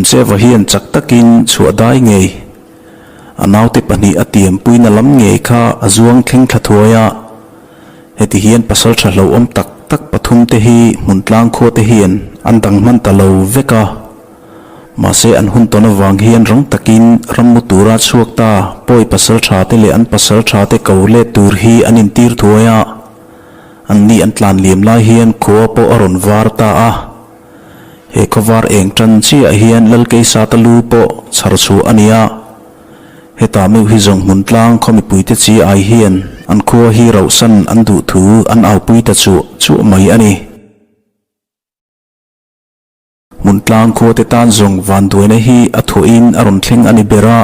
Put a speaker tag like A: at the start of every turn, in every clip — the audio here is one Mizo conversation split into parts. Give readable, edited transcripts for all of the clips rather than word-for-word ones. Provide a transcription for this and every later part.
A: Lalcheva hian chak takin chhuah dai ngei a naute pahnih a tiampuina lam ngei kha a zuang thleng thla thuai a. Heti hian pasal tha hlauhawm tak tak pathum te hi hmun tlang khua te hian an dang hman ta lo vek a. Mahse an hun tawn avang hian rang takin rammu tura chhuak ta pawi pasal tha te leh an pasal tha te ko let tur hi an intir thuai a. Anni an tlan liam lai hian khua pawh a rawn var ta a. He khawvar eng tan chiah hian Lalkeisata lu pawh chhar chhuah a ni a. Heta meuh hi zawng hmun tlang khaw mipuite chi ai hian an khua hi rauhsan an duh thu an aupui ta chuah chuah mai a ni. Hmun tlang khuate tan zawng vanduaina hi a thuahin a rawn thleng a ni ber a.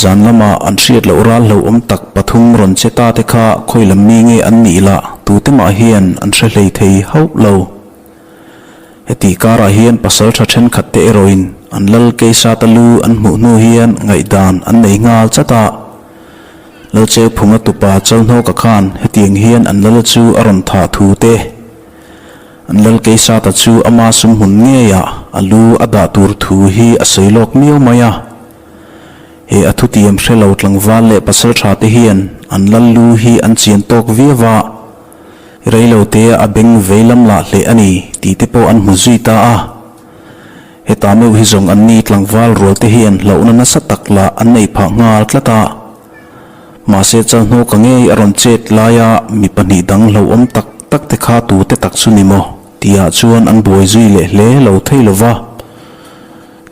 A: Zan lama an hriat loh ral hlauhawm tak pathum rawn che ta te kha khawi lam mi nge an nih lah tute mah hian an hre hlei thei hauh lo. Heti karah hian pasal tha thenkhat te erawhin an lal Keisata lu an hmuh hnu hian ngaihdan an nei nghal chat a. Lalcheuphunga tupa Chalhnawka khan hetiang hian an lal chu a rawn thah thu te, An lal Keisata chu ama sum hmun ngeiah a lu a dah tur thu hi a sawi lawk miau mai a. He a thutiam hre lo tlangval leh pasal tha te hian an lal lu hi an chian tawk viau a, reilo te a beng vei lam lah hleh a ni tih te pawh an hmu zui ta a. Heta meuh hi zawng an ni tlangval rual te hian hlauhna nasa tak lah an nei phah nghal tlat a. Mahse Chalhnawka ngei a rawn chet laia mi pahnih dang hlauhawm tak tak te kha tute tak chu ni maw? tihah chuan an buai zui leh hle lo thei lo va.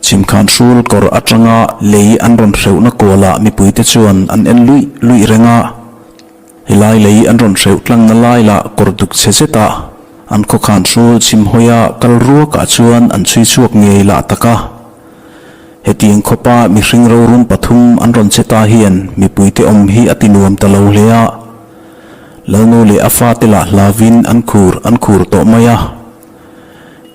A: Chhimkhan hrul kawr atanga lei an rawn hreuhna kualah mipuite chuan an en luih luih reng a. Helai lei an rawn hreuh tlangna lai lah kawr duk chhe zeta an khawkhan hrul chhimhawia kal ruakah chuan an chhui chhuak ngei lah tak a. Hetiang khawpa mihring rorum pathum an rawn che ta hian mipuite awm hi a ti nuam ta lo hle a. Lalnu leh a fate lah hlavin an khur an khur tawh mai a.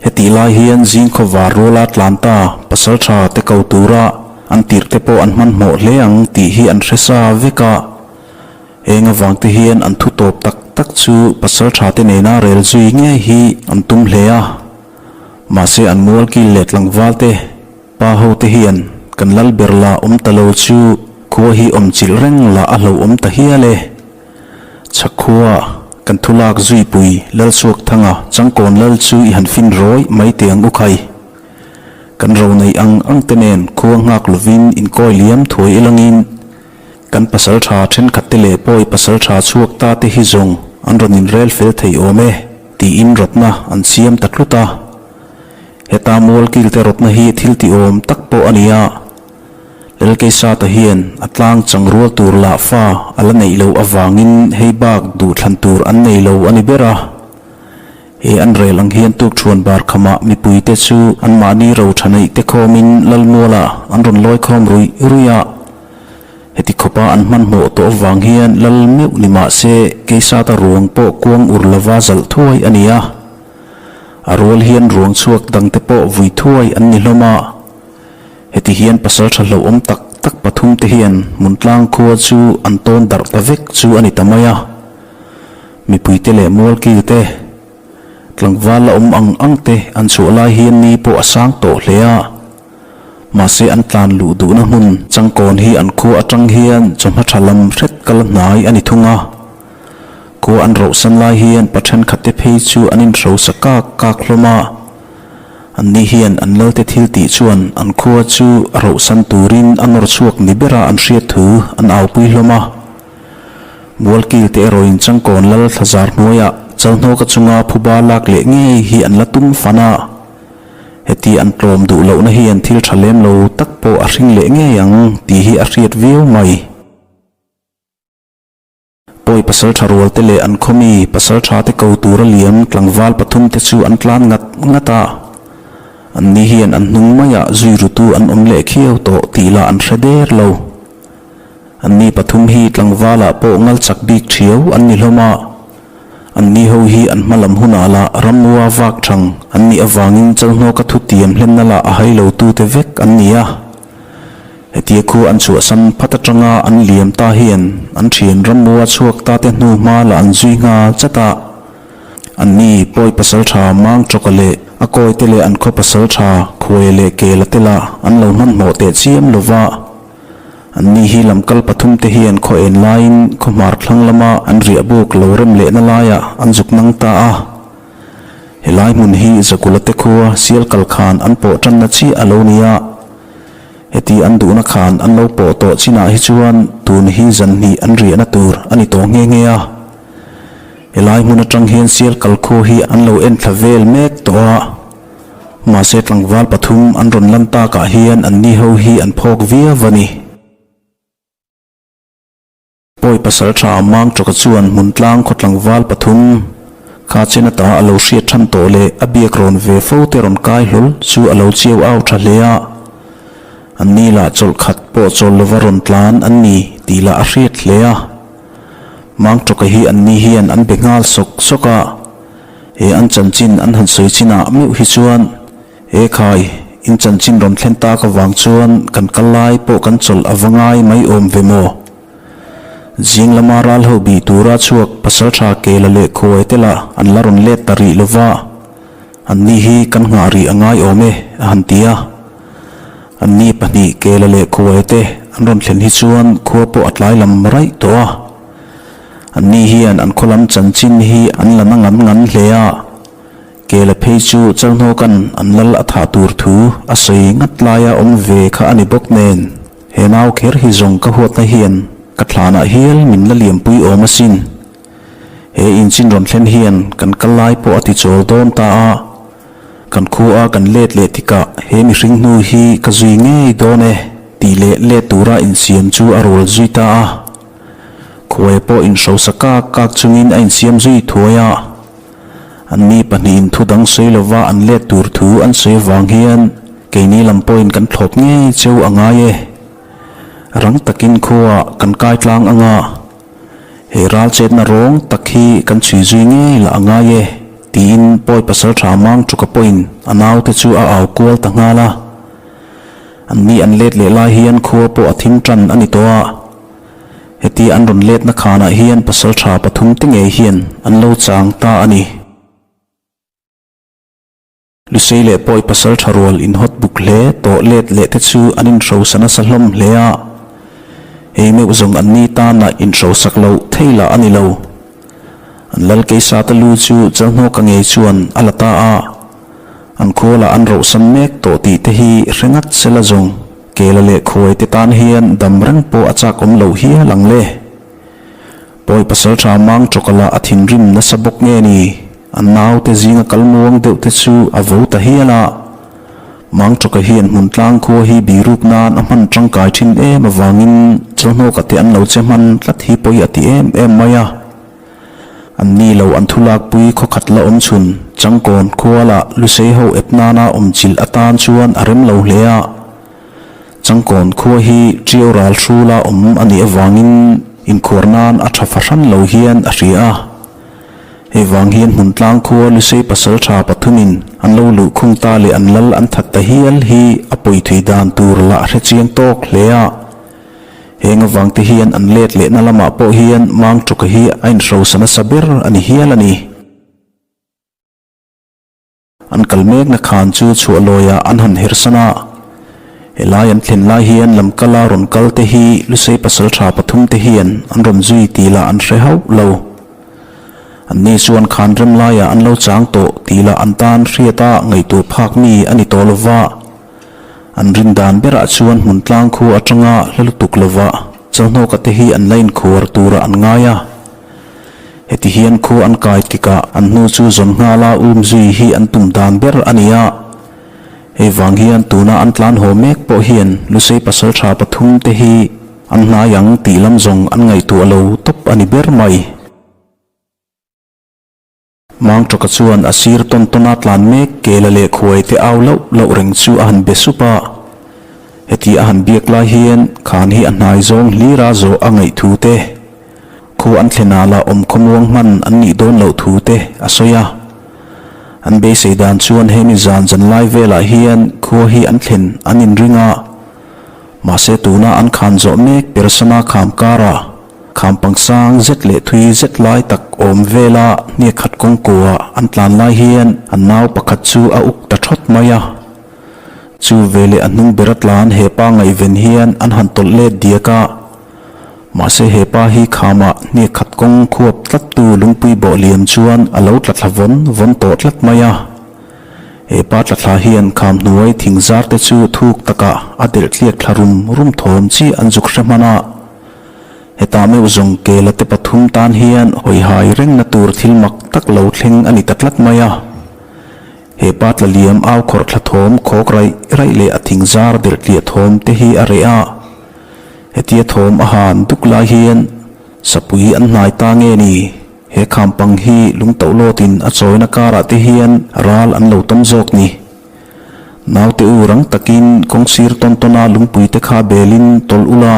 A: Hetih lai hian zing khawvar ruala tlan ta pasal tha te ko tura an tirh te pawh an hmanhmawh hle ang tih hi an hre sa vek a. Heng avang te hian an thu tawp tak tak chu pasal tha te nena rel zui ngei hi an tum hle a. Mahse an mual kil leh tlangval te, pa ho te hian kan lal ber la awm ta lo chu khua hi awm chilh reng lah a hlauhawm ta hial e. Chhak khua kan thu lak zuipui Lalsuakthanga changkawn lal chu i han fin rawi mai teh ang u khai. Kan ro neih ang ang te nen khua nghak lovin inkawi liam thuai ilangin kan pasal tha thenkhat te leh pawi pasal tha chhuak ta te hi zawng an rawn inrel fel thei awm e. Tiin rawtna an siam ta tlut a. Heta mual kilte rawtna hi thil ti awm tak pawh a ni a. Lalkeisata hian a tlang chang rual tur lah fa a la neih loh avangin hei bak duhthlan tur an nei lo a ni ber a. He an rel ang hian tukṭhuan bar khamah mipuite chu anmahni ro ṭha neih te khawmin Lalmualah an rawn lawi khawm ruih ruih a. Heti khawpa an hmanhmawh tawh avang hian lal meuh ni mah se Keisata ruang pawh kuang ur lova zalh thuai a ni a. A rual hian ruang chhuak dangte pawh vui thuai an ni hlawm a. Heti hian pasal tha hlauhawm tak tak pathumte hian Hmuntlang khua chu an tawn darh ta vek chu a ni ta mai a. Mipuite leh mualkilte, tlangval la awm ang angte an chhuah lai hian ni pawh a sang tawh hle a. Mahse an tlan luh duhna hmun changkawn hi an khua atang hian chawhma tha lam hret kal hnai a ni thung a. Khua an rohsan lai hian pa thenkhatte phei chu an inhrosa kak kak hlawm a. Anni hian an lalte thil tih chuan an khua chu a rohsan turin a nawr chhuak ni bera an hriat thu an aupui hlawm a. Mualkil te erawhin changkawn lal thlazar hnuaiah Chalhnawka chunga phuba lak leh ngei hi an la tum fan a. Heti an tlawm duh lohna hian thil tha lem lo tak pawh a hring leh ngei ang tih hi a hriat viau mai. Pawi pasal tha rual te leh an khawmi pasal tha te ko tura liam tlangval pathum te chu an tlan ngat ngat a. Anni hian an hnung maiah zui rutu an awm leh khiau tawh tih lah an hre der lo. Anni pathum hi tlangvalah pawh ngal chak bik thiau an ni hlawm a. Anni ho hi an hma lam hunah lah ramua vak thang an nih avangin Chalhnawka thutiam hlenna lah a hai lo tute vek an ni a. Hetia khu an chhuahsan phat atanga an liam ta hian an thian ramua chhuak ta te hnu hma lah an zui nghal chat a. Anni Pawi pasalṭha Mangṭawka leh a kawite leh an khaw pasalṭha Khuaia leh Kela te lah an lo hmanhmawh teh chiam lo va. Anni hi lamkal pathumte hian khaw en laiin khaw hmar thlang lama an riah buk lo rem lehna laiah an zuk nang ta a. Helai hmun hi Zakula te khua sial kal khan an pawh tanna chiah a lo ni a. Heti an duhna khan an lo pawh tawh chinah hi chuan tun hi zan hnih an riahna tur a ni tawh nghe nghe a. Helai hmun atang hian sial kal khu hi an lo en thla vel mek tawh a. Mahse tlangval pathum an rawn lan takah hian anni ho hi an phawk viau a ni. Pawi pasal tha Mangtawka chuan Hmuntlang khaw tlangval pathum kha chen ata a lo hriat than tawh leh a biak rawn ve fo te rawn kai hlawl chu a lo chiau au tha hle a. Anni lah chawlh khat pawh chawl lova rawn tlan an ni tih lah a hriat hle a. Mangtawka hi anni hian an be nghal sawk sawk a. He an chanchin an han sawi chinah meuh hi chuan He khai, in chanchin rawn thlen tak avang chuan kan kal lai pawh kan chawlh a va ngai mai awm ve maw? Zing lama ral ho bih tura chhuak pasaltha Kela leh Khuai te lah an la rawn let ta rih lova, anni hi kan nghah rih a ngai awm e, a han ti a. Anni pahnih Kela leh Khuai te an rawn thlen hi chuan khua pawh a tlai lam raih tawh a. Anni hian an khaw lam chanchin hi an la na ngan ngan hle a. Kela phei chu Chalhnawka'n an lal a thah tur thu a sawi ngat laia awm ve kha a ni bawk nen, he nau kher hi zawng ka huatna hian ka thlanah hial min la liampui awm asin. He inchin rawn thlen hian kan kal lai pawh a ti chawl dawn ta a, kan khua kan let leh tikah he mihring hnu hi ka zui ngei dawn e tih leh let tura insiam chu a rual zui ta a. Khuai pawh inhrosa kak kak chungin a insiam zui thuai a. Anni pahnihin thu dang sawi lova an let tur thu an sawi avang hian keini lam pawhin kan thlawp ngei cheu a ngai e. Rang takin khuaah kan kai tlang ang a, he ral chetna rawng tak hi kan chhui zui ngei lah a ngai e, tiin Pawi Pasaltha Mangtuka pawhin a naute chu a au kual ta nghal a. Anni an let leh lai hian khua pawh a thim tan a ni tawh a. Heti an rawn letna khanah hian pasal tha pathum te ngei hian an lo chang ta a ni. Lusei leh Pawi pasal tha rual inhawt buk hle tawh let leh te chu an inhrosa nasa hlawm hle a, hei meuh zawng an ni tana inhrosak loh thei lah a ni lo. An lal keisa te lu chu Chalhnawka ngei chuan a la ta a, an khualah an rohsan mek tawh tih te hi hre ngat sela zawng. Kela leh khuai te tan hian dam reng pawh a chak awm loh hial ang le. Pawi pasaltha mang tawkala a thinrim nasa bawk nge ni? An naute zinga kal muang deuh te chu a vo ta hial a. Mang tawka hian hmun tlang khua hi biruk nan a hman tangkai thin em avangin chawhnawka te an lo che hman tlat hi pawi a ti em em mai a. An ni lo an thu lakpui khawkhat la awm chhun Changkawn khua lah Lusei ho ep nana awm chilh atan chuan a rem lo hle a. Changkawn khua hi Ṭiau ral hrula awm a nih avangin inkhuar nan a ṭha fahran lo hian a hria a. Hei vang hian Hmuntlang khua Lusei pasalṭha pathumin an lo luh khung ta leh an lal an that ta hial hi a pawi thui dan tur lah a hre chiang tawk hle a. Heng avang te hian an let lehna lamah pawh hian Mangtawka hi a inhrosa nasa ber a ni hial a ni. An kal mekna khan chu chhuah lawiah an han hersan a, helai an thlen lai hian lamkala rawn kal te hi Lusei pasaltha pathum te hian an rawn zui tih lah an hre hauh lo. Anni chuan khan rem laiah an lo chang tawh tih lah an tan hriata ngaihtuah phak mi a ni tawh lova. An rin dan berah chuan hmun tlang khu atanga hla lutuk lova Chalhnawka te hi an la inkhuar turah an ngai a. Heti hian khu an kai tikah an hnu chu zawn nghala um zui hi an tum dan ber a ni a. Hei vang hian tuna an tlan haw mek pawh hian Lusei pasaltha pathum te hi an hnai ang tih lam zawng an ngaihtuah lo tawp a ni ber mai. Mangtawka chuan a sir tawn tawna tlan mek Kela leh Khuai te au loh loh reng chu a han be sup a. Heti a han biak lai hian khan hi a hnai zawng hlira zawh a ngaih thu te, khu an thlenah lah awm khawmuang hman an nih dawn loh thu te a sawi a. An beisei dan chuan hemi zan zan lai velah hian khua hi an thlen an inring a. Mahse tuna an khan zawh mek persona kham karah. Khampang sang zet leh thui zet lai tak awm vela hniak khat kawngkua an tlan lai hian an nau pakhat chu a uk ta thawt mai a. Chu veleh a hnung ber a tlan he pa ngaihven hian an han tawlh let diak a. Mahse he pa hi khamah hniak khat kawng khuap tlattu lungpui bawh liam chuan a lo tla thla vawn vawn tawh tlat mai a. He pa tla thla hian kham hnuai thing zar te chu thuk takah a delh tliak thla rum rum thawm chiah an zuk hre hman a. Hetah meuh zawng Kela te pathum tan hian hawihai rengna tur thil mak tak lo thleng a ni ta tlat mai a. He pa tla liam au khawrh thla thawm khawk raih raih leh a thing zar delh tliah thawm te hi a reh a. Hetia thawm a han duk lai hian sapui an hnai ta nge ni? He khampang hi lungtoh lawtin a chawina karah te hian ral an lo tawm zawk ni. Naute u rang takin kawngsir tawn tawna lungpui te kha belin tawlh ula,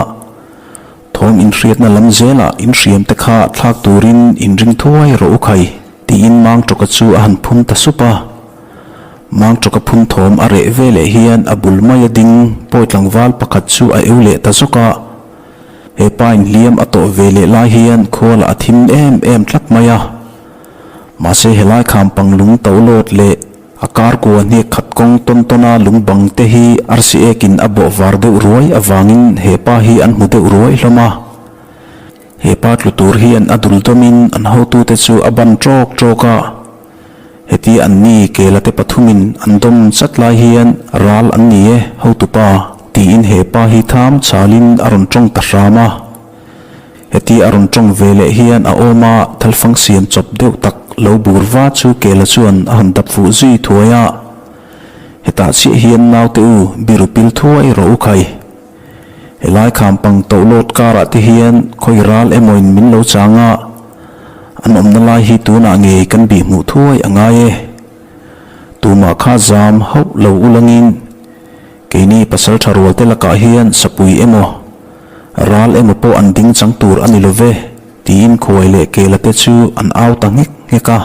A: thawm inhriatna lam zelah inhriam te kha thlak turin inring thuai rawh u khai, tiin Mangtawka chu a han phun ta sup a. Mangtawka phun thawm a reh ve leh hian a bul maia ding pawi tlangval pakhat chu a eu leh ta zawk a. He pa inhliam a tawh ve leh lai hian khualah a thim em em tlat mai a. Mahse helai khampang lung to lawt leh A kar kua hnek khat kawng tawn tawna lung bang te hi arsi ekin a bawh var deuh ruai avangin he pa hi an hmu deuh ruai hlawm a. He pa tlu tur hian a dul dawmin an hotute chu a ban ṭawk ṭawk a. Hetia an ni Kela te pathumin an dawm chat lai hian ral an ni e hotupa tiin he pa hi tham chhalin a rawn ṭawng ta hram a. Heti a rawn tawng ve leh hian a awm a, thalfang siam chawp deuh tak lo bur va chu Kela chuan a han dap fuh zui thuai a. Hetah chiah hian naute u biru pil thuai rawh u khai. Helai khampang toh lawt karah te hian khawi ral emawin min lo chang a, an awmna lai hi tunah ngei kan bih hmuh thuai a ngai e. Tumah kha zam hauh lo ulangin keini pasal tha rual te lakah hian sapui emaw, Ral emaw pawh an ding chang tur a ni lo ve, tiin khuai leh kela te chu an au ta nghek nghek a.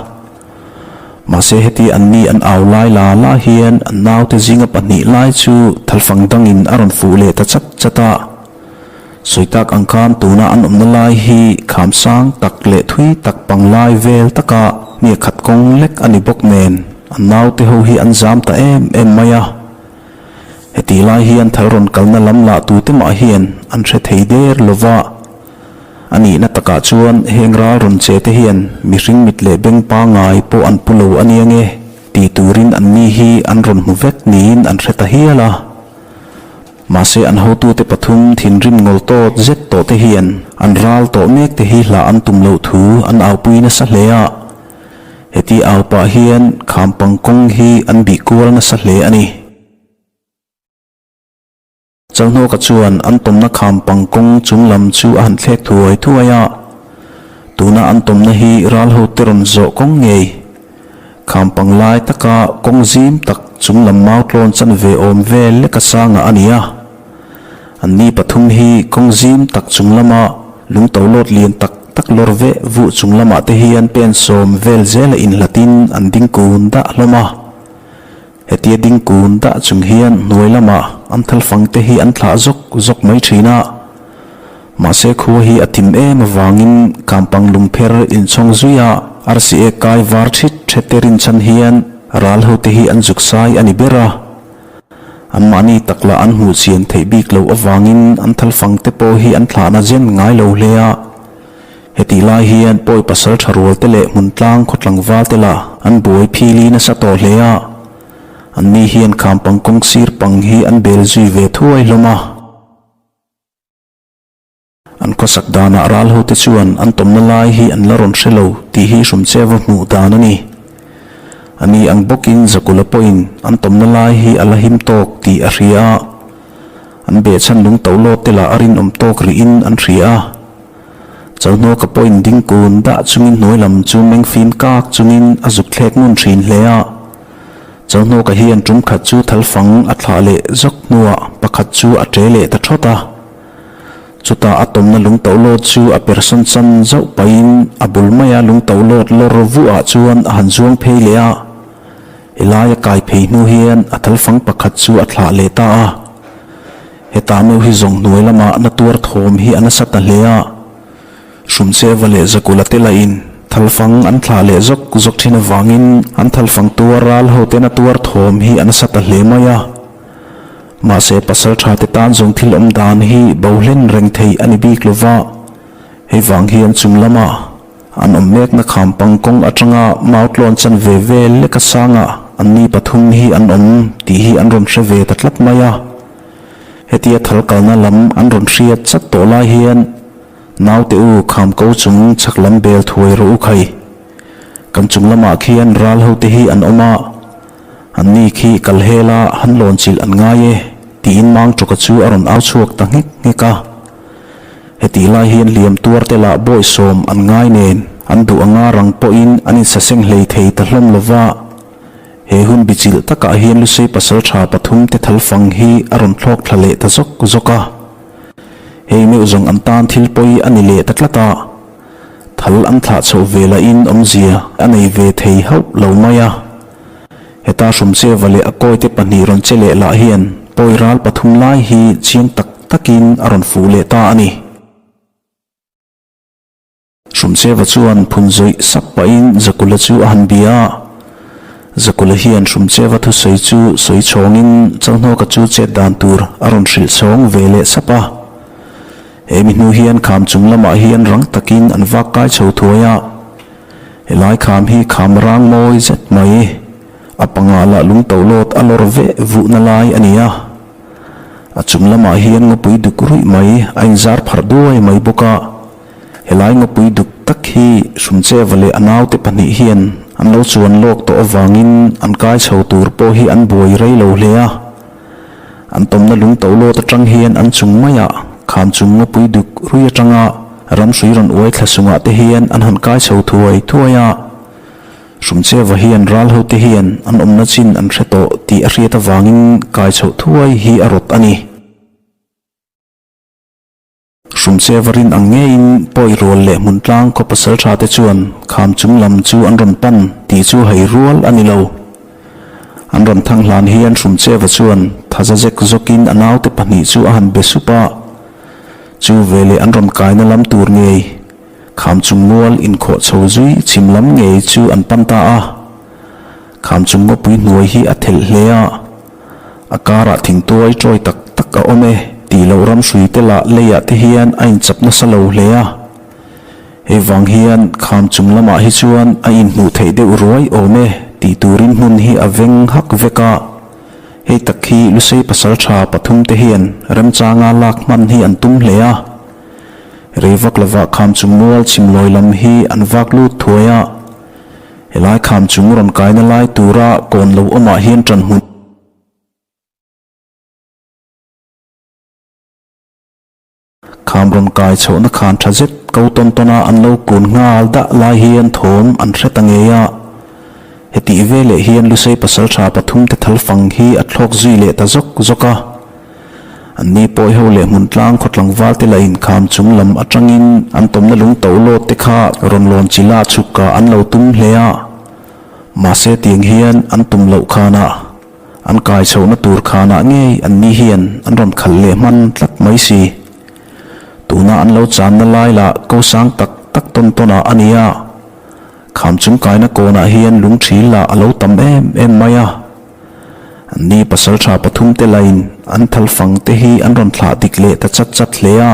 A: Mahse heti an ni an au lai la la hian an naute zinga pahnih lai chu thalfang dangin a rawn fuh leh ta chat chat a. Sawi tak ang khan tuna an awmna lai hi kham sang tak leh thui tak pang lai vel taka hniak khat kawng lek a ni bawk nen an naute ho hi an zam ta em em mai a. Hetih lai hian thal rawn kalna lam lah tute mah hian an hre thei der lo va. A nihna takah chuan heng ral rawn che te hian mihring mit leh beng pangngai pawh an pu lo a nia nge ti turin an ni hi an rawn hmu vek niin an hre ta hial a. Mahse an hotute pathum thinrim ngawl tawt zet tawh te hian an ral tawh mek te hi hlah an tum loh thu an aupui nasa hle a. Heti au pah hian khampang kawng hi an bih kual nasa hle a ni. Chalhnawka chuan an tawmna khampang kawng chung lam chu a han thlek thuai thuai a, tuna an tawmna hi ral hote rawn zawh kawng ngei. Khampang lai taka kawng zim tak chung lam mau tlawn chanve awm vel leka sangah a ni a. Anni pathum hi kawng zim tak chung lama lung tolawt lian tak tak lawr veh vuh chung lamah te hian pen sawm vel zela inhlatin an ding kun dah hlawm a. Hetia ding kun dah chung hian hnuai lamah an thalfang te hi an thlah zawk zawk mai thin a. Mahse khua hi a thim em avangin kampang lungpher inchhawng zui a arsi ek kai var thit thet te rinchhan hian ral ho te hi an zuk sai a ni ber a. Anmahni tak lah an hmuh chian theih bik loh avangin an thalfang te pawh hi an thlahna zen ngai lo hle a. Hetih lai hian pawi pasal tha rual te leh hmun tlang khaw tlangval te lah an buai phili nasa tawh hle a. Anni hian khampang kawng sir pang hi an bel zui ve thuai hlawm a. An khawsak danah ral hote chuan an tawmna lai hi an la rawn hre lo tih hi Hrumcheva hmuh dan a ni. A ni ang bawkin Zakula pawhin an tawmna lai hi a la him tawk tih a hria a, an behchhan lung to lawt te lah a rinawm tawk rihin an hria a. Chalhnawka pawhin dingkun dah chungin hnuai lam chu mengfim kak chungin a zuk thlek ngun thin hle a. Chalhnawka hian tum khat chu thalfang a thlah leh zawk hnuah pakhat chu a ṭe leh ta ṭhawt a. Chutah a tawmna lungtohlawt chu a persawn chan zauh pahin a bul maia lungtohlawt lawr vuah chuan a han zuang phei leh a. Helai a kai phei hnu hian a thalfang pakhat chu a thlah leh ta a. Hetah meuh hi zawng hnuai lamah na tuar thawm hi a nasa ta hle a. Hrumcheva leh Zakula te lahin thalfang an thlah leh zawk zawk thin avangin an thalfang tuar ral ho tena tuar thawm hi a nasa ta hle mai a. Mahse pasal tha te tan zawng thil awm dan hi bo hlen reng thei a ni bik lova, hei vang hian chung lama an awm mekna kham pang kawng atanga mau tlawn chan ve vel leka sangah anni pathum hi an awm tih hi an rawn hre ve ta tlat mai a. Hetia thal kalna lam an rawn hriat chat tawh lai hian Naute u kham ko chung chhak lam bel thuai rawh u khai. Kan chung lamah khian ral hote hi an awm a, anni khi kal hel a han lawn chilh an ngai e tiin Mangtawka chu a rawn au chhuak ta nghek nghek a. Hetih lai hian hliam tuar te lah bawisawm an ngai nen an duh anga rang pawhin an insaseng hlei thei ta hlawm lova. He hun bichilh takah hian Lusei pasaltha pathumte thalfang hi a rawn thlawk thla leh ta zawk zawk a. Hei meuh zawng an tan thil pawi a ni leh ta tlat a, thal an thlah chhoh ve lahin awmzia a nei ve thei hauh lo mai a. Heta Hrumcheva leh a kawite pahnih rawn che leh lah hian pawi ral pathum lai hi chiang tak takin a rawn fuh leh ta a ni. Hrumcheva chuan phun zawih sak pahin Zakula chu a han bia a. Zakula hian Hrumcheva thusawi chu sawi chhawngin Chalhnawka chu chet dan tur a rawn hrilh chhawng ve leh sap a. He mi hnu hian kham chung lamah hian rang takin an vak kai chho thuai a. Helai kham hi kham rang mawi zet mai, a pangah lah lung tohlawt a lawr veh vuhna lai a ni a. A chung lamah hian ngawpui duk ruih mai a inzar pharh duai mai bawk a. Helai ngawpui duk tak hi Hrumcheva leh a naute pahnih hian an lo chuan lawk tawh avangin an kai chho tur pawh hi an buai rei lo hle a. An tawmna lung to lawt atang hian an chung maiah kham chung ngawpui duk rui atanga ramhrui rawn uai thla sungah te hian an han kai chho thuai thuai a. Hrumcheva hian ral hote hian an awmna chin an hre tawh tih a hriat avangin kai chhoh thuai hi a rawt a ni. Hrumcheva rin ang ngeiin pawi rual leh hmun tlang khaw pasal tha te chuan kham chung lam chu an rawn pan tih chu hei rual a ni lo. An rawn thang hlan hian Hrumcheva chuan thaza zek zawkin a naute pahnih chu a han be sup a. Chu veleh an rawn kaina lam tur ngei kham chung mual inkhawh chho zui chhim lam ngei chu an pan ta a. Kham chung ngawpui hnuai hi a thelh hle a. A karah thingtuai tawi tak tak a awm e tih loh ram hrui te lah leiah te hian a inchap nasa lo hle a. Hei vang hian kham chung lamah hi chuan a inhmuh theih deuh ruai awm e tih turin hmun hi a veng hak vek a. Hei tak hi Lusei pasal tha pathum te hian remchanga lak hman hi an tum hle a. Rei vak lovah kham chung mual chhimlawi lam hi an vak lut thuai a. Helai kham chung rawn kaina lai tura kawn lo awmah hian ṭan hmun. Kham rawn kai chhohna khan ṭha zet ko tawn tawna an lo kun nghal dah lai hian thawm an hre ta ngei a. Hetih veleh hian Lusei pasalṭha pathumte thalfang hi a thlawk zui leh ta zawk zawk a. Anni pawi ho leh hmun tlang khaw tlangval te lah inkham chung lam atangin an tawmna lung to lawt te kha rawn lawn chila chhukka an lo tum hle a. Mahse tiang hian an tum loh khanah, an kai chhohna tur khanah ngei anni hian an rawn khalh leh hman tlat mai si. Tuna an lo channa lai lah ko sang tak tak tawn tawnah a ni a. Kham chung kaina kawnah hian lung thil lah a lo tam em em mai a. Anni pasal tha pathum te lain an thal fang te hi an rawn thlah dik leh ta chat chat hle a.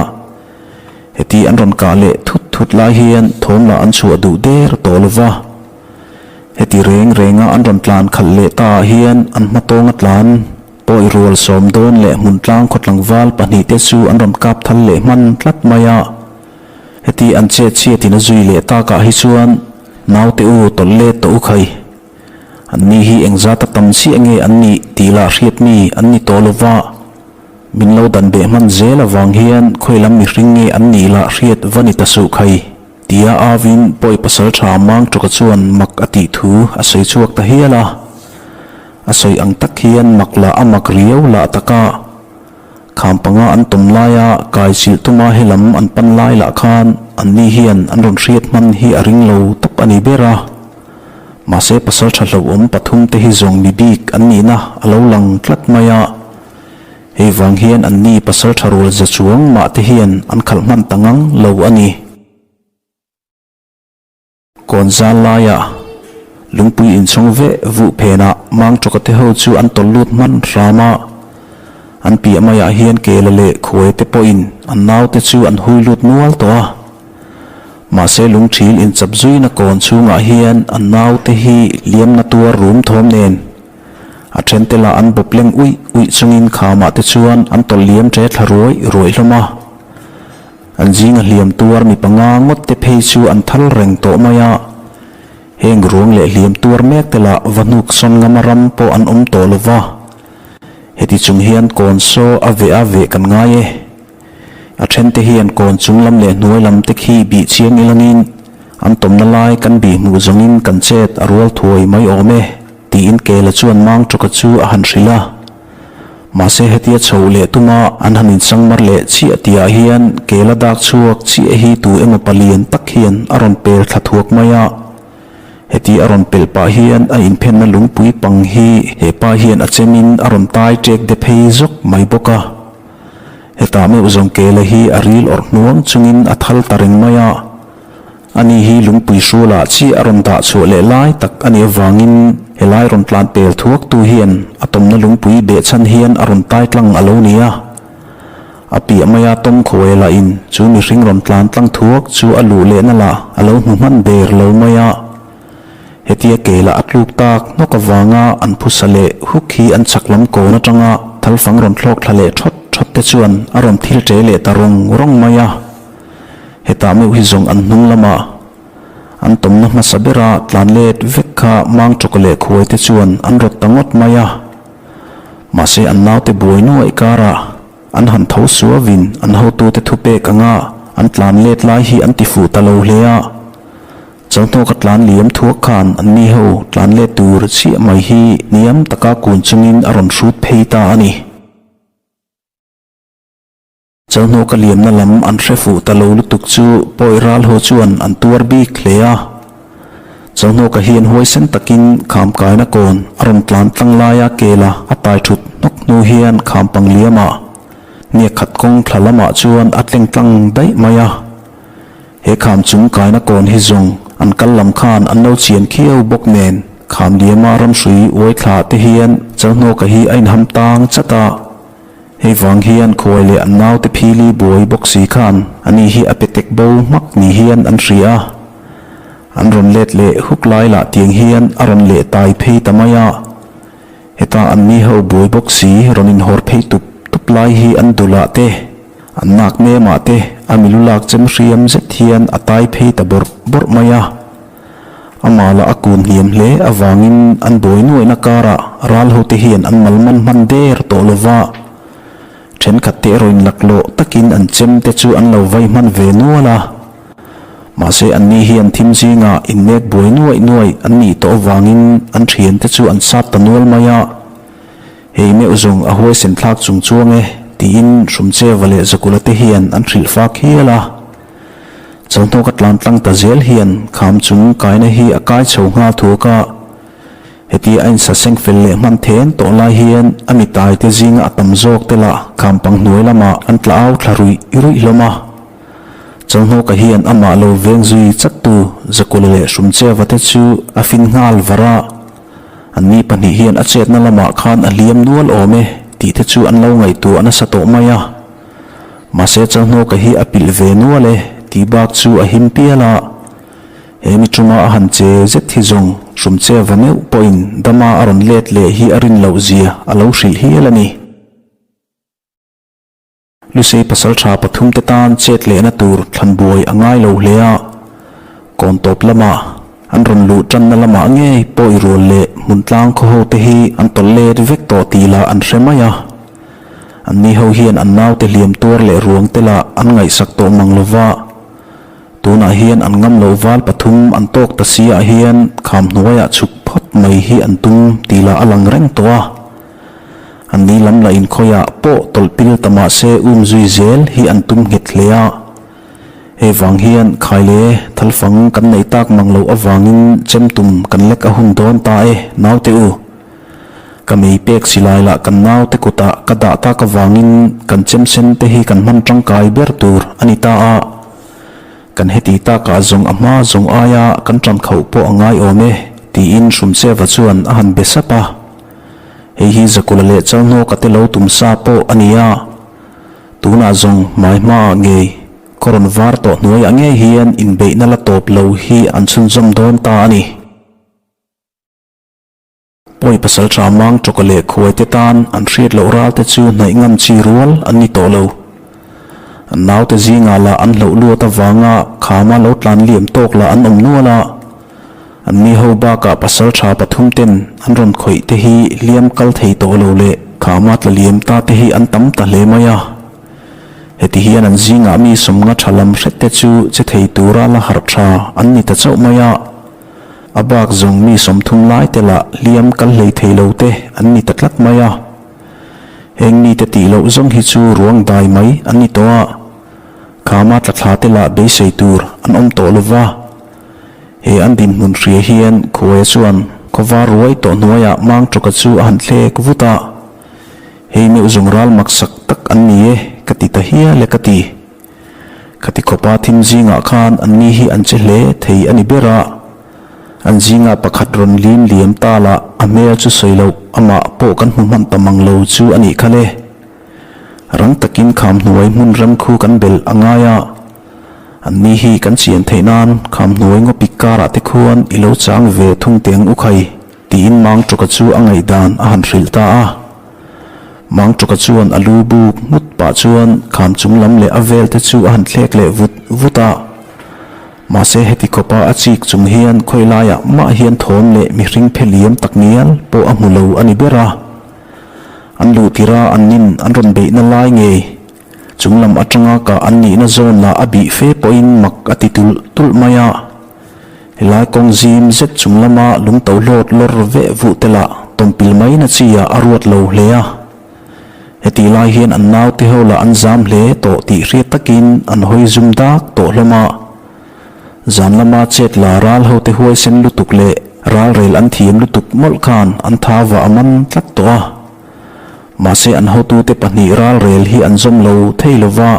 A: Heti an rawn kah leh thut thut lai hian thawm lah an chhuah duh der tawh lo va. Heti reng renga an rawn tlan khalh leh ta ah hian an hmatawnga tlan pawi rual sawm dawn leh hmun tlang khaw tlangval pahnih te chu an rawn kap thal leh hman tlat mai a. Heti an chet chhiatin a zui leh takah hi chuan naute u tawlh let tawh u khai. Anni hi engzata tam chiah nge an nih tih lah hriat mi an ni tawh lo va, min lo dan beh hman zel avang hian khawi lam mihring nge an nih lah hriat va ni ta suh khai, tia avin pawi pasal tha Mangtawka chuan mak a tih thu a sawi chhuak ta hial a. A sawi ang tak hian mak lah a mak riau lah tak a. Kham panga an tawm laia kai chilh tuma helam an pan lai lah khan anni hian an rawn hriat hman hi a ring lo tawp a ni ber a. Mahse pasal tha hlauhawm pathum te hi zawng mi bik an nihna a lo lang tlat mai a. Hei vang hian anni pasal tha rual za chuang mah te hian an khalh hman ta ngang lo a ni. Kawn zal laiah lungpui inchhawng veh vuh phenah Mangtawka te ho chu an tawlh lut hman hram a. An piah maiah hian Kela leh Khuaia te pawhin an naute chu an hui lut nual tawh a. Mahse lungthil inchap zuina kawn chhungah hian an naute hi liamna tuar rum thawm nen a thente lah an bawp leng uih uih chungin khamah te chuan an tawlh liam ṭe thla ruai ruai hlawm a. An zinga hliam tuar mi panga ngawt te phei chu an thal reng tawh mai a. Heng ruang leh hliam tuar mek te lah va hnuk sawn ngama ram pawh an awm tawh lo va. Heti chung hian kawn saw a veh a veh kan ngai e. A thente hian kawn chung lam leh hnuai lam te khi bih chiang ilangin an tawmna lai kan bih hmuh zawngin kan chet a rual thuai mai awm e, tiin Kela chuan Mangtawka chu a han hrilh a. Mahse hetia chho leh tuma an han insangmar leh chiah tihah hian Kela dak chhuak chiah hi tu emaw palian tak hian a rawn pel thla thuak mai a. Heti a rawn pelh pah hian a inphenna lungpui pang hi he pa hian a chemin a rawn tai ṭek de phei zawk mai bawk a. Hetah meuh zawng Kela hi a ril awrh hnuang chungin a thal ta reng mai a. Ani hi lungpui hrualah chiah a rawn dah chhuah leh lai tak a nih avangin helai rawn tlan pel thuaktu hian a tawmna lungpui behchhan hian a rawn tai tlang a lo ni a. A piah maia tawm khuai lahin chu mihring rawn tlan tlang thuak chu a luh lehna lah a lo hmu hman der lo mai a. Hetia kelah a tluk tak hnawk avanga an phusa leh huk hi an chhak lam kawn atanga thalfang rawn thlawk thla leh thawt thawt te chuan a rawn thil ṭe leh ta rawng rawng mai a. Hetah meuh hi zawng an hnung lamah an tawmna hmasa bera tlan let vek kha Mangtawka leh Khuai te chuan an rawt ta ngawt mai a. Mahse an naute buai nuaih karah an han tho suavin an hotute thupek anga an tlan let lai hi an ti fuh ta lo hle a. Chawhnawka tlan liam thuak khan an ni ho tlan let tur chiah mai hi hniam taka kun chungin a rawn hrut phei ta a ni. Chawhnawka liamna lam an hre fuh ta lo lutuk chu pawi ral ho chuan an tuar bik hle a. Chawhnawka hian huaisen takin kham kaina kawn a rawn tlan tlang laia kela a tai thut hnawk hnu hian kham pang liamah hniak khat kawng thla lamah chuan a tleng tlang daih mai a. He kham chung kaina kawn hi zawng an kal lam khan an lo chian khiau bawk nen kham liama ramhrui uai thla te hian Chalhnawka hi a inham tang chat a. Hei vang hian khuai leh an naute phili buai bawk si khan ani hi a pe tek bo hmak ni hian an hria a. An rawn let leh huk lai lah tiang hian a rawn leh tai phei ta mai a. Heta an ni ho buai bawk si rawn inhawr phei tup tup lai hi an dulah te, an nak nemah te a milu lak chem hriam zet hian a tai phei ta bawrh bawrh mai a. Amah lah a kun hniam hle avangin an buai nuaihna karah ral hote hian an mal man hman der tawh lo va. Thenkhat te erawh in laklawh takin an chem te chu an lo vai hman ve nual a. Mahse anni hian thim zingah innek buai nuaih nuaih an nih tawh avangin an thiante chu an sat ta nual mai a. Hei meuh zawng a huaisen thlak chung chuang e, tiin Hrumcheva leh Zakula te hian an hrilh fak hial a. Chawhnawka tlan tlang ta zel hian kham chung kaina hi a kai chho nghal thuak a. Heti a insaseng fel leh hman then tawh lai hian a mitai te zinga a tam zawk te lah kham pang hnuai lamah an tla au thla ruih ruih hlawm a. Chawhnawka hian amah lo veng zui chattu Zakula leh Hrumcheva te chu a fin nghal var a, anni pahnih hian a chetna lamah khan a hliam nual awm e tih te chu an lo ngaihtuah nasa tawh mai a. Mahse Chawhnawka hi a pilh ve nual e tih bak chu a him pial a, he mi tuma a han che zet hi zawng Hrumcheva meuh pawhin dama a rawn let leh hi a rin loh zia a lo hrilh hial a ni. Lusei pasaltha pathumte tan chet lehna tur thlan buai a ngai lo hle a, kawn tawp lamah an rawn luh tanna lamah ngei pawi rual leh hmun tlang khaw ho te hi an tawlh let vek tawh tih lah an hre mai a. Anni ho hian an naute hliam tuar leh ruang te lah an ngaihsak tawh mang lo va, tunah hian an ngam loh val pathum an tawk ta si ah hian kham hnuaiah chhuk phawt mai hi an tum tih lah a lang reng tawh a. An ni lam lah inkhawiah pawh tawlh pil ta mah se um zui zel hi an tum nghet hle a. Hei vang hian khaile thalfang kan neih tak mang loh avangin chem tum kan lek a hun dawn ta e naute u. Ka mei pek silai lah kan naute kutah ka dah tak avangin kan chem sen te hi kan hman tangkai ber tur a ni ta a. Kan heti takah zawng a hma zawng aia kan ṭan khauh pawh a ngai awm e, tiin Hrumcheva chuan a han be sap a. Hei hi Zakula leh Chalhnawka te lo tum sa pawh a ni a. Tunah zawng hmai hmaah ngei khaw rawn var tawh hnuaiah ngei hian inbeihna la tawp lo hi an chhunzawm dawn ta a ni. Pawi pasal tha mang tawka leh khuaite tan an hriat loh ral te chu hnaih ngam chi rual an ni tawh lo. An naute zingah lah an hloh luat avanga khama lo tlan liam tawk lah an awm nual a. An ni ho bakah pasal tha pathum ten an rawn khawih te hi hliam kal thei tawh lo leh khama tla liam ta te hi an tam ta hle mai a. Heti hian an zingah mi sawmnga tha lam hret te chu che thei tura la harh tha an ni ta chauh mai a. A bak zawng mi 30 lai te lah hliam kal hlei thei lo te an ni ta tlat mai a. Heng mite tih loh zawng hi chu ruang dai mai an ni tawh a, khama tla thla te lah beisei tur an awm tawh lo va. He an dinhmun hria hian Khuaia chuan khawvar ruai tawh hnuaiah Mangtawka chu a han thlek vut a, Hei meuh zawng ral maksak tak an ni e ka ti ta hial e ka ti. Khati khawpa thim zingah khan anni hi an che hle thei a ni ber a, an zingah pakhat rawn lim liam ta lah a hmel chu sawi loh amah pawh kan hmu hman ta mang lo chu a nih kha le. Rang takin kham hnuai hmun ram khu kan belh a ngai a, anni hi kan chian theih nan kham hnuai ngawpik karah te khuan i lo chang ve thung teh ang u khai tiin Mangtawka chu a ngaihdan a han hrilh ta a. Mangtawka chuan a lu buk nghut pah chuan kham chung lam leh a vel te chu a han thlek leh vut vut a. Mahse heti khawpa a chik chung hian khawi laiah mah hian thawm leh mihring phe liam tak ngial pawh a hmu lo a ni ber a. An luh tirh a an nin an rawn beihna lai ngei chung lam atanga kah an nihna zawn lah a bih fe pawhin mak a ti tulh tulh mai a. Helai kawng zim zet chung lama lung to hlawt lawr veh vuh te lah tawmpil mai na chi ah a ruat lo hle a. Hetih lai hian an naute ho lah an zam hle tawh tih hriat takin an hawi zum dak tawh hlawm a. Zan lama chet la ral ho te huaisen lutuk leh ralrel an thiam lutuk mawlh khan an tha vah a man tlat tawh a. Mahse an hotute pahnih ralrel hi an zawm lo thei lova.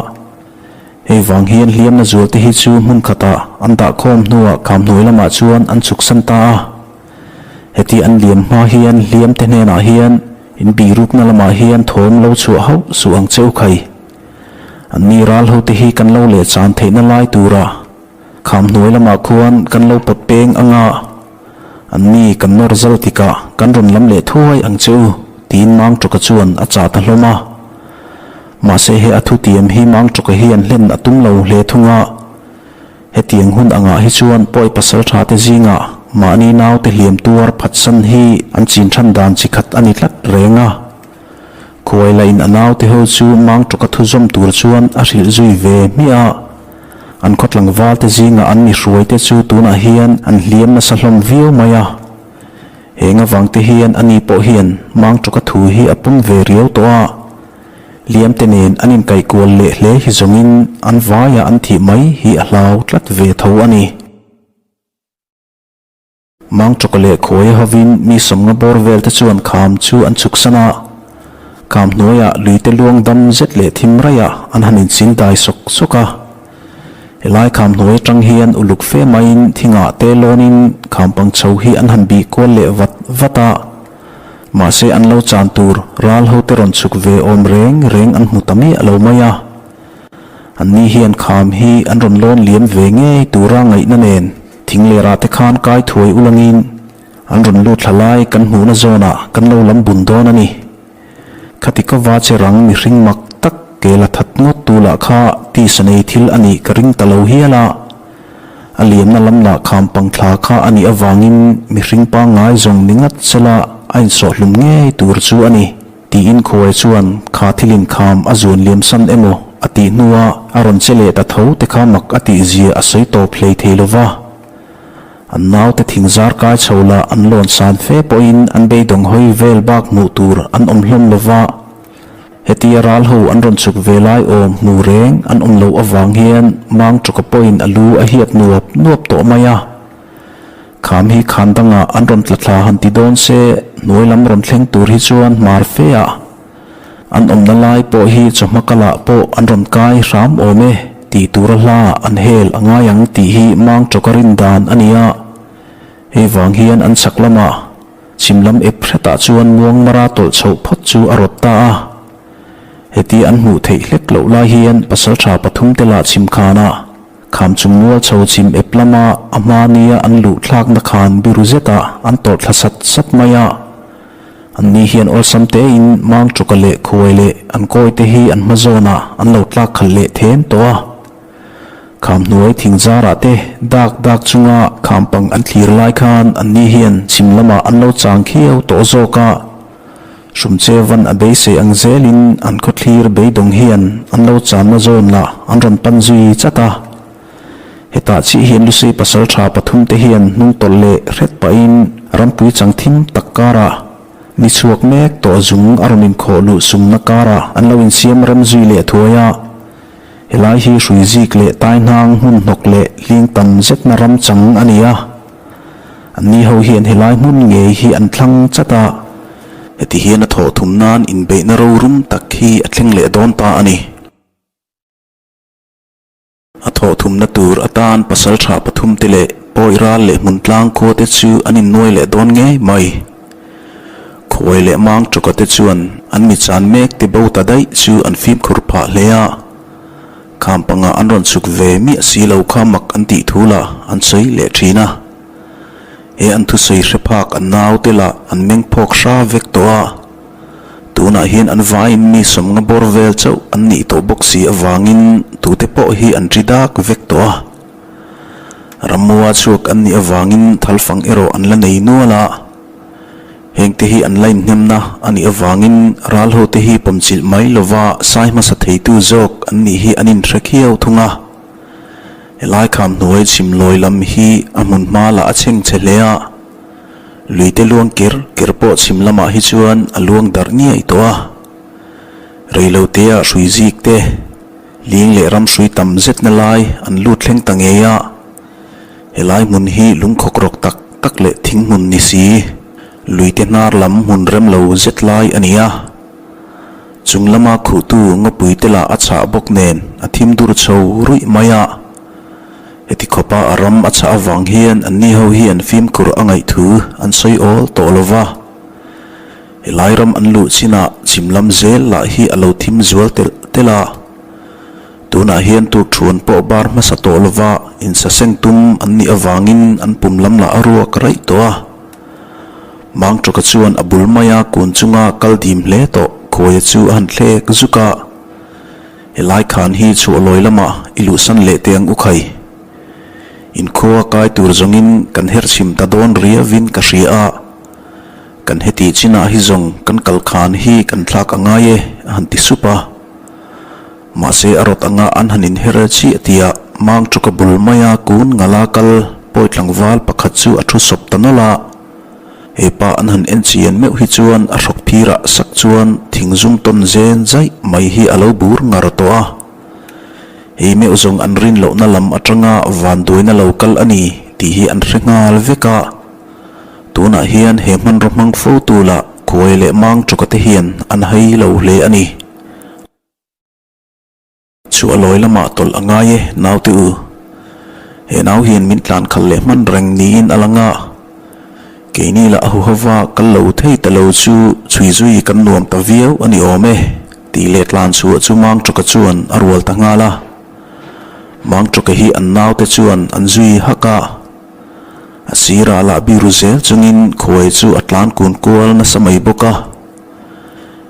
A: Hei vang hian hliamna zualte hi chu hmun khatah an dah khawm hnuah kham hnuai lamah chuan an chhuksan ta a. Heti an liam hma hian hliamte hnenah hian in bihrukna lamah hian thawm lo chhuah hauh suh ang che u khai. Anni ral hote hi kan lo leh chan theihna lai tura kham hnuai lamah khuan kan lo pawt peng anga anni kan nawr zal tikah kan rawn lam leh thuai ang che u tiin Mangtawka chuan a chah ta hlawm a. Mahse he a thutiam hi Mangtawka hian hlen a tum lo hle thung a, hetiang hun angah hi chuan pawi pasal tha te zingah mahni naute hliam tuar phatsan hi an chin than dan chi khat a ni tlat reng a. Khuai lain a naute ho chu Mangtawka thu zawm tur chuan a hrilh zui ve hmiah a, an khaw tlangval te zingah an mi hruai te chu tunah hian an hliam nasa hlawm viau mai a. Heng avang te hian ani pawh hian Mangtawka thu hi a pawm ve riau tawh a. Liamte nen an inkaihkual leh hle hi zawngin an vaia an thih mai hi a hlau tlat ve tho a ni. Mangtawka leh khuaia hovin mi sawmnga bawr vel te chuan kham chu an chhuksan a, kham hnuaiah luite luang dam zet leh thim raiah an han inchil dai sawk sawk a. Helai kham hnuai atang hian uluk fe maiin thingah te lawnin kham pang chho hi an han bih kual leh vat vat a. Mahse an lo chan tur ral hote rawn chhuk ve awm reng reng an hmu ta miah lo mai a. Anni hian kham hi an rawn lawn liam ve ngei tura ngaihna nen thing lerah te khan kai thuai ulangin an rawn lut thla lai kan hmuhna zawnah kan lo lam bun dawn a ni. Khati ka va che rang mihring mak tak ke la that ngawt tu lah kha tisa nei thil a nih ka ring ta lo hial a. A liamna lam lah kham pang thla kha a nih avangin mihring pangngai zawng ni ngat sela a insawh hlum ngei tur chu a ni, tiin Khuai chuan kha thilin kham a zuan liam san emaw a tih hnua a rawn che leh ta tho te kha mak a tih zia a sawi tawp hlei thei lo va. An naute thing zar kai chho lah an lawn san fe pawhin an beidawng hawi vel bak hmuh tur an awm hlawm lo va. Hetia ral ho an rawn chhuk ve lai awm hmu reng an awm loh avang hian Mangtawka pawhin a lu a hiat nuap nuap tawh mai a. Kham hi khan dangah an rawn tla thla han ti dawn se hnuai lam rawn thleng tur hi chuan hmar fe ah an awmna lai pawh hi chawhma kalah pawh an rawn kai hram awm e. tih tura hla an hel a ngai ang tih hi mang tawka rin dan a ni a. Hei vang hian an chhak lamah chhim lam ep hretah chuan muangmara tawlh chhoh phawt chu a rawt ta a. Heti an hmuh theih hlek loh lai hian pasaltha pathumte lah chhim khanah kham chung mual chho chhim ep lama a hma nia an luh thlakna khan biru zetah an tawlh thla sat sat mai a. Anni hian awlsam tein mang tawka leh khuai leh an kawi te hi an hma zawnah an lo tlak khalh leh them tawh a. Kham hnuai thing zarah te dak dak chunga kham pang an thlir lai khan anni hian chhim lamah an lo chang khiau tawh zawk a. Hrumchevan a beisei ang zelin an khawthlir beidawng hian an lo channa zawn lah an rawn pan zui chat a. Hetah chiah hian Lusei pasal tha pathumte hian hnung tawlh leh hret pahin rampui chang thim tak karah ni chhuak mek tawh zung a rawn inkhawh luh sumna karah an lo insiam rem zui leh thuai a. Helai hi hrui zik leh tai hnang hmun hnawk leh hling tam zetna ram chang a ni a. Anni ho hian helai hmun ngei hi an thlang chat a. Heti hian a thawh thum nan inbeihna rorum tak hi a thleng leh dawn ta a ni. A thawh thumna tur atan pasal tha pathumte leh pawi ral leh hmun tlang khua te chu an innuai leh dawn ngei mai. Khuai leh mang tawka te chuan an mi chan mek te bo ta daih chu an fimkhur phah hle a. Kham panga an rawn chhuk ve miah si lo kha mak an tih thu lah an sawi leh thin a. He an thusawi hre phak an naute lah an meng phawk hra vek tawh a. Tunah hian an vaiin mi sawmnga bawr vel chauh an nih tawh bawk si avangin tute pawh hi an ri dak vek tawh a. Ramua chhuak an nih avangin thalfang erawh an la nei nual a. Hengte hi an la inhnemna a nih avangin ral hote hi pawmchilh mai lova sai hmasa theitu zawk an nih hi an inhre khiau thung a. Helai kham hnuai chhim lawi lam hi a hmun hma lah a chheng chhe hle a. Luite luang ker ker pawh chhim lamah hi chuan a luang darh ngiai tawh a. Reilotea hrui zik te, ling leh ram hrui tam zetna lai an lut thleng ta ngei a. Helai hmun hi lungkhawk rawk tak tak leh thing hmun ni si, luite hnar lam hmun rem lo zet lai a ni a. Chung lama khuhtu ngawpui te lah a chhah bawk nen a thim dur chho ruih mai a. Heti khawpa a ram a chhah avang hian anni ho hian fimkhur a ngaih thu an sawi awl tawh lo va. Helai ram an luh chinah chhim lam zel lah hi a lo thim zual telh telh a. Tunah hian tur thuan pawh bar hmasa tawh lo va, insaseng tum an nih avangin an pum lam lah a ruak raih tawh a. Mangtawka chuan a bul maia kun chunga kal dim hle tawh khuaia chu a han thlek zuk a. Helai khan hi chhuah lawi lamah i luhsan leh teh ang u khai. Inkhua kai tur zawngin kan her chhim ta dawn riavin ka hria a, kan heti chinah hi zawng kan kal khan hi kan thlak a ngai e a han ti sup a. Mahse a rawt anga an han inher chiah tia mang tawka bul maia kun ngala kal pawi tlangval pakhat chu a thu sawp ta nawlh a. He pa an han en chian meuh hi chuan a hrawk phirah sak chuan thing zum tawn zen zaih mai hi a lo bur ngar tawh a. Hei meuh zawng an rin lohna lam atanga vanduaina lo kal a ni tih hi an hre nghal vek a. Tunah hian he hmanraw hmang fo tu lah khuai leh mang tawka te hian an hai lo hle a ni. Chu a lawi lamah tawlh a ngai e, naute u. He nau hian min tlan khalh leh hman reng niin a lang a. Keini lah a huhova kal lo thei ta lo chu chhui zui kan nuam ta viau a ni awm e, tih leh tlan chhuah chu Mangtawka chuan a rual ta nghal a. Mangtawka hi an naute chuan an zui hak a. A sirah lah biru zel chungin khuai chu a tlan kun kual nasa mai bawk a.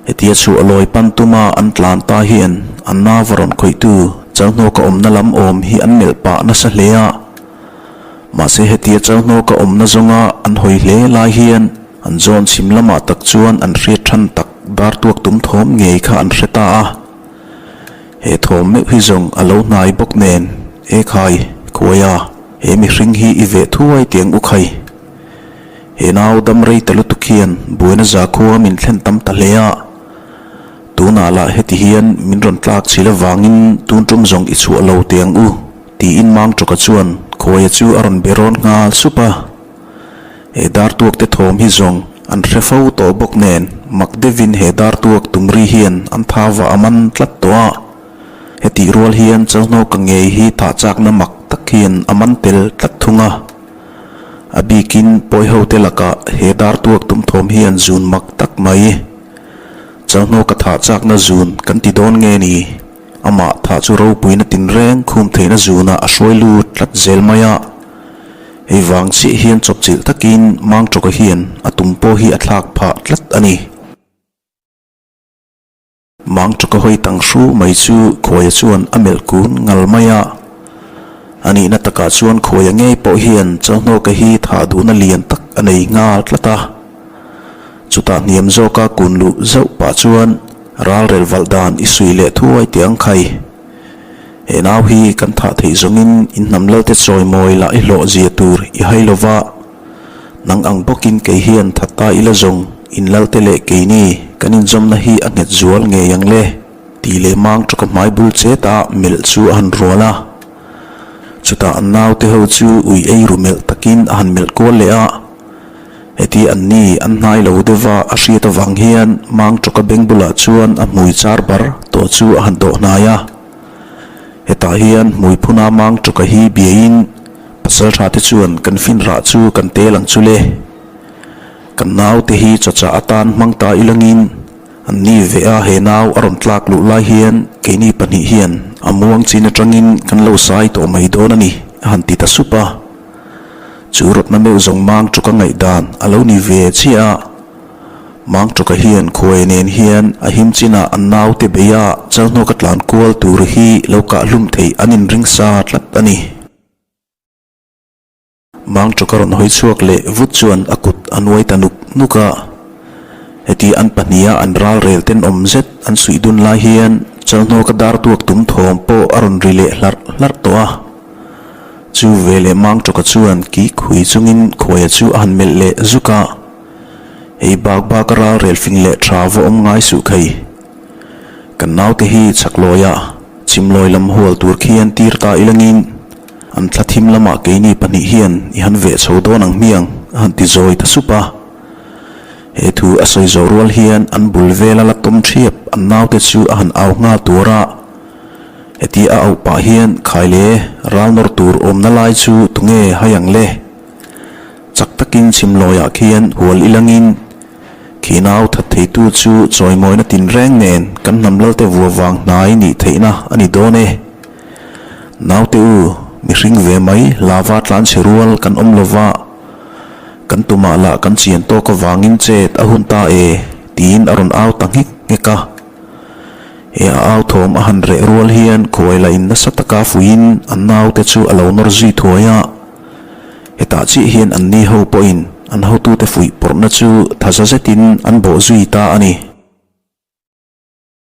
A: Hetia chu a lawi pan tuma an tlan ta hian an nau a rawn khawihtu Chalhnawka awmna lam awm hi an melh pah nasa hle a. Mahse hetia Chalhnawka awmna zawnga an hawi hle lai hian an zawn chhim lamah tak chuan an hriat than tak dar tuak tum thawm ngei kha an hre ta a. He thawm meuh hi zawng a lo hnai bawk nen, E khai, khuaia, he mihring hi i veh thuai tiang u khai. He nau dam rei ta lutuk hian buaina zakhua min thlen tam ta hle a, tunah lah heti hian min rawn tlak chhil avangin tun tum zawng i chhuah lo teh ang u, tiin Mangtawka chuan khuaia chu a rawn be rawn nghal sup a. He dartuak te thawm hi zawng an hre fo tawh bawk nen mak deuhin he dartuak tumri hian an thau vah a man tlat tawh a. Hetih rual hian Chalhnawka ngei hi thah chakna mak tak hian a man tel tlat thung a. A bikin pawihote lakah he dar tuak tum thawm hian zun mak tak mai. Chalhnawka thah chakna zun kan ti dawn nge ni? Amah thah chu ropuina tinreng khum theihna zunah a hruai lut tlat zel mai a. Hei vang chiah hian chawpchilh takin Mangtawka hian a tum pawh hi a thlak phah tlat a ni. Mangtawka hawi tang hru mai chu Khuaia chuan a melh kun ngal mai a. A nihna takah chuan Khuaia ngei pawh hian Chalhnawka hi thah duhna lian tak a nei nghal tlat a. Chutah hniam zawka kun luh zauh pah chuan ralrel valh dan i suih leh thuai teh ang khai. He nau hi kan thah theih zawngin in hnam lalte chawimawi lah i hlawh zia tur i hai lo va, nang ang bawkin kei hian that ta ila zawng in lalte leh keini kan inzawmna hi a nghet zual ngei ang le tih leh mang tawka hmai bul chet a melh chu a han rual a. Chutah an naute ho chu ui ei ru melh takin a han melh kual leh a. Heti an ni an hnai lo deuh a, a hriat avang hian mang tawka beng bulah chuan a hmui char bar tawh chu a han dawh hnai a. Hetah hian hmui phuna mang tawka hi biain pasal tha te chuan kan fin rah chu kan tel ang chu le. Kan naute hi chawchah atan hmang ta ilangin an ni ve a he nau a rawn tlak luh lai hian keini pahnih hian a muang chin atangin kan lo sai tawh mai dawn a ni a han ti ta sup a. Chu rawtna meuh zawng mang tawka ngaihdan a lo ni ve chiah a. Mang tawka hian khuai nen hian a him chinah an naute beia chalhnawka tlan kual tur hi lo kah hlum theih an inring sa tlat a ni. Mang tawka rawn hawi chhuak leh vut chuan a kut a nuai ta nuk nuk a. Heti an pahniha an ral rel tenawm zet an suih dun lai hian chalhnawka dar tuak tum thawm pawh a rawn ri leh hlarh hlarh tawh a. Chu ve leh Mangtawka chuan ki khui chungin khuaia chu a han melh leh zuk a, Hei bak bak a ral rel fing leh tha va awm ngai suh khei. Kan naute hi chhaklawia chimlawi lam hual tur khian tir ta ilangin an thla thim lamah keini pahnih hian i han veh chho dawn ang hmiang a han ti zawi ta sup a. He thu a sawi zawh rual hian an bul vela la tawm thiap an naute chu a han au nghal tuar a. Heti a auh pah hian Khaile ral nawr tur awmna lai chu tunge hai ang le? Chak takin chhimlawiah khian hual ilangin khi nau that theitu chu chawimawina tinreng nen kan hnam lalte vua vang hnai nih theihna a ni dawn e. Naute u, mihring ve mai lava tlanchhe rual kan awm lova, kan tumah lah kan chian tawk avangin chet a hun ta e, tiin a rawn au ta nghek nghek a. He a au thawm a han reh rual hian khuai la in nasa taka fuiin an naute chu a lo nawr zui thuai a. Hetah chiah hian an ni ho pawhin an hotute fuih pawrhna chu thaza zetin an bawh zui ta a ni.